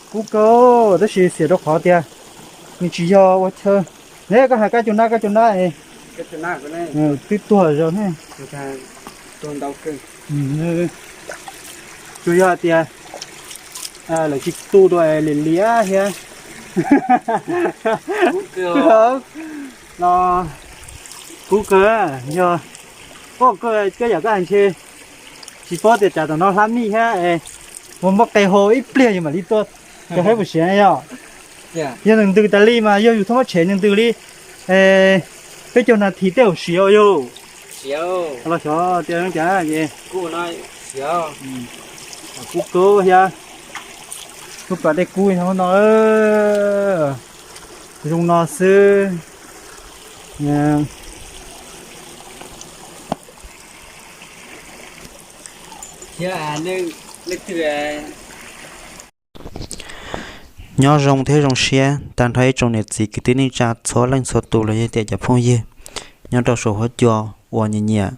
Kub kawg, tab sis xiam rau qhov tias nws tsis yog ua chaw. Ne koj hais kab cug nab, kab cug nab es twb tuag zog ne. Tsuas yog hais tias lawv tsis tu dua es liam liam thiab. No kub kawg, yog koj, koj yam koj hais ntshe tsis paub tias cas tam no hlab mij thiab es ua muab qe hau ib pliag yus mam li tua, cov haib puas siav yog. Yog nws ntws tas li mas yog yus txhob muab tshem nws ntws li peb caug nas this tej zaum siav yog. Los xyov tias cas es kub kawg thiab. Lub pas dej kub no zoo no xwb. Nyob zoo thiab zoo siab tag nrho ib tsoom niam txiv kwv tij neej tsa txhua leej txhua tus los yog tias cov phooj ywg nyob rau saum huab cua uas nyiam nyiam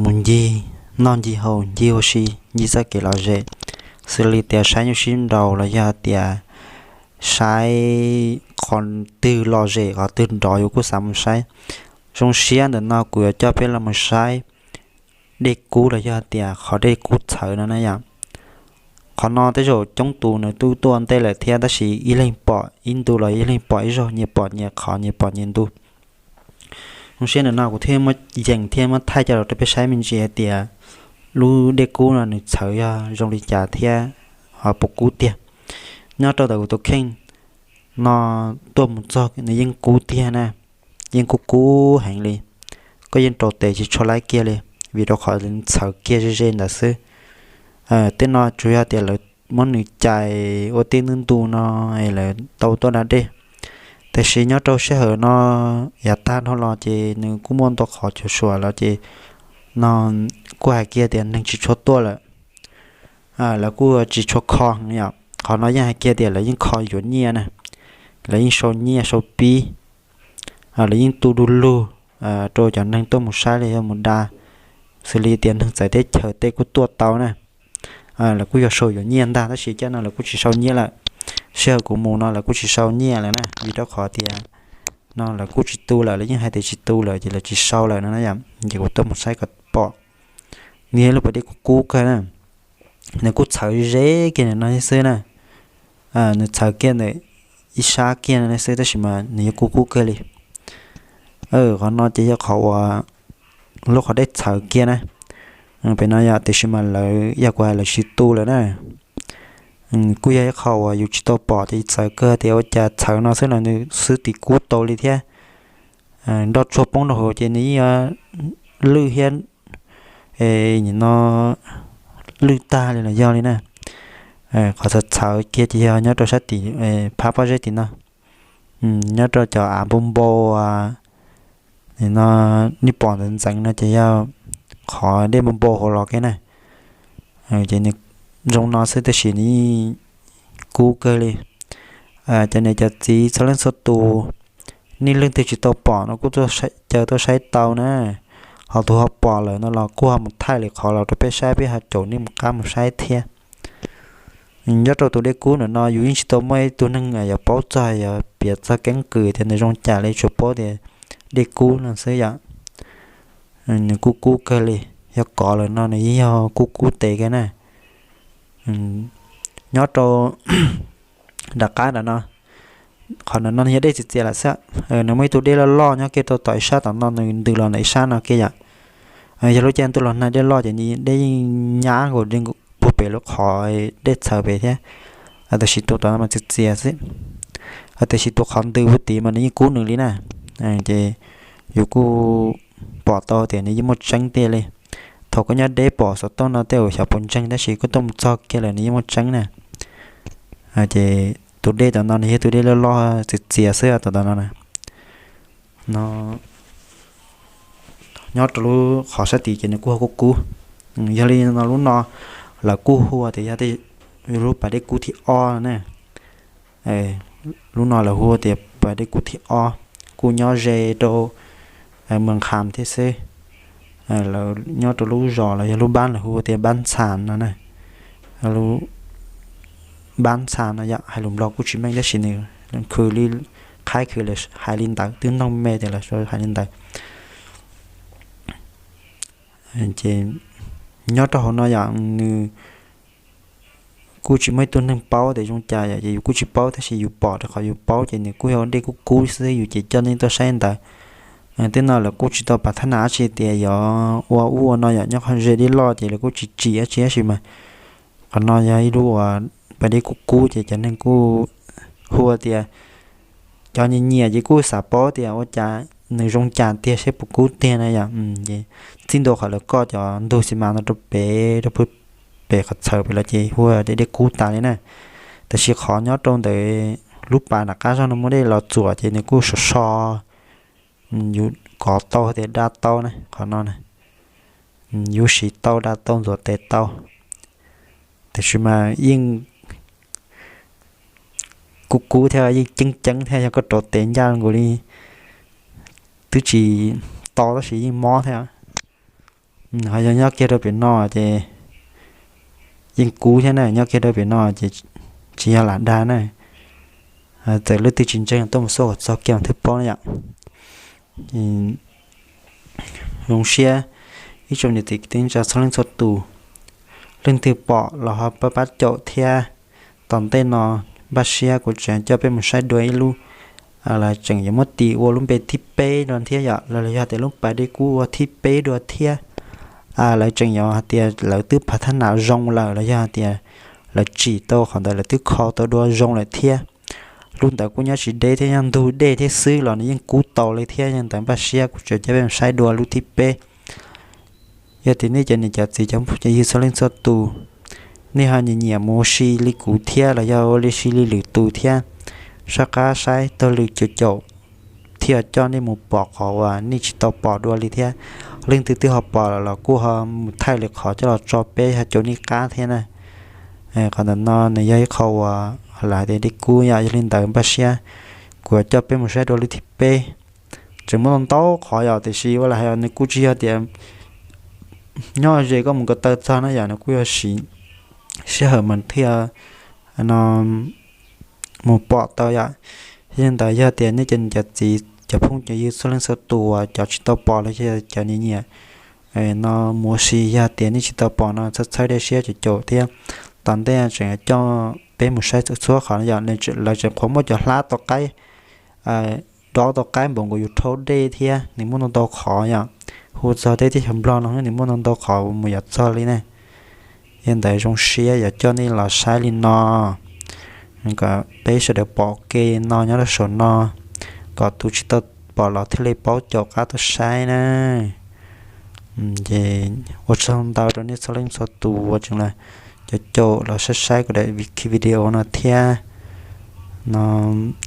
mus ncig noj ncig haus ncig ua si ncig txoj kev lom zem, xws li tias saib nyuj sib nraus los yog tias saib qhov twg lom zem qhov twg nrov yus kuj xav mus saib. Zoo siab ntawm no kuv yuav coj peb los mus saib dej kub los yog tias qhov dej kub txhawv no na yom. Qhov no tej zaum coob tus nws twb tuaj ua ntej lawm thiab tab sis ib leeg pom ib ntu los ib leeg pom ib zaug, nyias pom nyias qhov nyias pom nyias ntu. Zoo siab ntawm no kuv thiaj muab yees thiab muab thaij coj los rau peb saib me ntsis hais tias lub dej kub no nws txhawv yog zoo li cas thiab ho puas kub tiag. Nyob rau ntawm kuv tus kheej no tuaj mus txog nws yeej kub tiag na, yeej kub kub heev li. Koj yeej rau tes tsis tshua laib kiag li, vim rau qhov txhawv kiag ze ze ntawd xwb. Tej no tsuas yog tias lawv muab nws cais ua tij ntu ntu no es lawv tau tuaj da dej. Tiam sis nyob rau sij hawm no yav tag dhau los ces nws kuj muaj ntau qhov cuam suam los ces no kuj hais kiag tias neeg tsis tshua tuaj lawm. Lawv kuj tsis tshua kho yom. Qhov no yeej hais kiag tias lawv yeej kho yuav nyiaj na, lawv yeej sau nyiaj sau pib, lawv yeej tu du lug rau cov neeg tuaj mus saib los yog mus da, xws li tias neeg txawv teb chaws tej kuj tuaj tau na. Lawv kuj yog sau yuav nyiaj ntag tab sis caj no lawv kuj tsis sau nyiaj lawm. Sij hawm kuv mus no lawv kuj tsis sau nyiaj lawm na, vim rau qhov tias no lawv kuj tsis tu lawm, lawv yeej hais tias tsis tu lawm ces lawv tsis sau lawm no na yom. Ces kuv tuaj mus saib kom pom, nws yog lub pas dej kub kub kawg na. Nws kuj txhawv ze kiag ntawm no xwb na, nws txhawv kiag ntawm ib sab kiag no xwb tab sis mas nws yuav kub kub kawg li. Qhov no ces yog qhov uas lub qhov dej txhawv kiag na. Pem no yog tiam sis mas lawv yog kuv hais lawv tsis tu lawm na. Kuj yog ib qho uas yus tsis tau pom ces txawv kawg tias ua cas txhawv no xwb los nws xwb tim kub tau li thiab. Nroj tsuag poob rau hauv ces nws yeej yuav lwj thiab, nim no lwj tag li los yog li na. Qhov txhawv txhawv kiag ces yog nyob rau sab tim phab pob zeb tim no, nyob rau cov av npau npau, nim no nej pom ntxeev ntxeev no ces yog qhov dej npau npau hauv los kiag na. Ces nws zoo no xwb tab sis nws yeej kub kawg li. Cov niam cov txiv txhua leej txhua tus, nej leej twg tsis tau pom no kuj caw tuaj saib tau na. Ho tus ho pom lawm no los kuj ho mus thaij lwm qhov los rau peb saib, peb ho caum nej mus qab mus saib thiab. Nyob rau tus dej kub ntawm no yus yeej tsis tau muaj ib tug neeg yuav paub txog yuav piav txog keeb kwm tias nws zoo cas li, tsuas paub tias dej kub no xwb yom. Nws kub kub kawg li, yog kov lawm no nws yeej yog kub kub tes kawg na. Nyob rau nram qab ntawm no, qhov ntawm no yog dej txias txias lawm xwb. Nws muaj ib tug dej loj loj nyob kiag rau tom ib sab tom no, nws ntws los ntawm ib sab no kiag yom. Yog lub caij ntuj los nag dej loj ces dej yeej nyab nkaus puag pem lub qhov dej txhawv pem thiab. Tab sis tus tom no mas txias txias xwb. Tab sis tus qhov ntws puag tid mas nws yeej kub nws li na. Ces yus kuj pom tau tias nws yeej muaj tseeb tiag li. Thaum koj nyob deb pom xov tooj no tej zaum xyov puas ntseeg tab sis koj tuaj mus txog kiag lawm nws yeej muaj tseeb na. Ces tus dej tom no nws yog tus dej loj loj txias txias xwb tom no na. No nyob rau lub qhov sab tid ces nws kuj ho kub kub. Yog li no lub no lawv kuj hu tias yog lub pas dej kub thib ob na. Lub no lawv hu tias pas dej kub thib ob, kuj nyob ze rau Moos Kham thiab xwb. Lawv nyob rau lub zos los yog lub npab lawv hu tias npab Ntxhas no na. Lub npab ntxha no yom, hais lus Nplog kuj tsis meej tab sis nws khwv li qhaib khwv lawv hais li ntawd, twb noog me tias lawv hais li ntawd. Ces nyob rau hauv no yom, nws kuj tsis muaj ib tug neeg paub tias zoo cas yom, ces yus kuj tsis paub tab sis yus pom rau qhov yus paub ces nws kuj yog dej kub kub xwb, yus ces coj nej tuaj saib ntawd. Tej no lawv kuj tsis tau pas thab nas dab tsi tias yog ua ub ua no yom, nyob qhov ze dej loj ces lawv kuj tsis tsim dab tsi tab sis mas qhov no yog ib lub uas pas dej kub kub ces cov neeg kuj hu tias cov nyiam nyiam ces kuj xav paub tias ua cas nws zoo cas tiag, seb puas kub tiag na yom. Ces txij ntua qhov lawv koj cov ntug xi mas no rau pem rau pem qhov txhawv pem los ces hu tias dej kub tas li na. Tab sis qhov nyob rau ntawm lub pas nram qab zog no muaj dej los txuam ces nws kuj so so, yus kov tau tias da tau na qhov no na, yus siv tau da tau ntxuav tes tau. Tab sis mas yeej kub kub thiab yeej ceeb ceeb thiab, yog koj rauv tes ncaj nkaus li twb tsis to tab sis yeej mob thiab. Ho yog nyob kiag rau pem no ces yeej kub thiab na, nyob kiag rau pem no ces tsis yog lam dag na. Txawm leej twg tsis ntseeg tuaj mus xauj kom txog kiag mas thiaj paub na yom. Zoo siab ib tsoom niam txiv kwv tij neej tsa txhua leej txhua tus, leej twg pom los ho pab pab caum thiab. Tom ntej no npaj siab kuv tseem coj peb mus saib dua ib lub, lawv tseem yuav muab tis ua lub npe thib peb dua thiab yom, los yog tias lub pas dej kub ua thib peb dua thiab. Lawv tseem yuav hais tias lawv twb pas thab nas zoo lawm los yog hais tias lawv tsim tau qhov ntawd lawv twb kho tau dua zoo lawm thiab. Lub ntawd kuj nyob tsis deb thiab, nyob ntug dej thiab xwb los nws yeej kub tau li thiab. Yog ntawd npaj siab kuv tseem coj peb mus saib dua lub thib peb. Yog tias nej cov niam cov txiv cov phooj cov ywg txhua leej txhua tus, nej ho nyiam nyiam mus ua si li kuv thiab los yog ua li si li lwm tus thiab, soj qab saib taug lw caum caum thiaj coj nej mus pom qhov uas nej tsis tau pom dua li thiab. Leej twg twb ho pom lawm los kuj ho mus thaij lwm qhov coj los tso peb ho caum nej qab thiab na. Qhov ntawm no nws yog ib qho uas lawv hais tias dej kub yom, yog li ntawd npaj siab kuv coj peb mus saib dua lub thib peb. Tseem muaj ntau ntau qhov yom, tiam sis ua li hais nws kuj tsis yog tias nyob ze koj mus ko taw txog na yom, nws kuj yog siv sij hawm mas thiaj no mus pom tau yom. Yog li ntawd yog tias nej cov niam cov txiv cov phooj cov ywg txhua leej txhua tus uas cov tsis tau pom los yog cov nyiam nyiam no mus ua si, yog tias nej tsis tau pom no txhawb txhawb dej siab caum caum thiab. Tom ntej tseem coj peb mus saib txhua qhov yom, lawv tseem qhuav muaj cov hlab tau qaib, dob tau qaib npaum nkaus yus rhaub dej thiab, nws muaj ntau ntau qhov yom. Hu txog teb chaws Nplog no nws muaj ntau ntau qhov mus yuav txog li ne. Yog ntawd zoo siab yuav coj nej los saib li no, kom peb sawv daws pom ke no nyob rau saum no, kom tus tsis tau pom los thiaj li paub caum qab tuaj saib na. Ces ua tsaug ntau rau nej txhua leej txhua tus uas tseem los caum caum los saib saib kuv daim video no thiab. No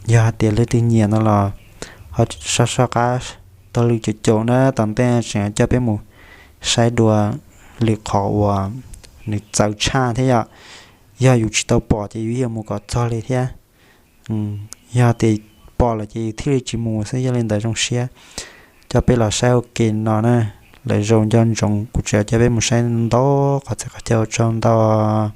yog hais tias leej twg nyiam no los ho soj soj qab taug lw caum caum na, tom ntej tseem coj peb mus saib dua lwm qhov uas nws txawv tshaj thiab yom. Yog yus tsis tau pom ces yus yuav mus kom txog li thiab. Yog tias pom lawm ces yus thiaj li tsis mus xwb. Yog li ntawd zoo siab coj peb los saib ua ke no na. Lawv zoo nco ntsoov kuv tseem coj peb mus saib ntau qhov txhia qhov chaw, ua tsaug ntau.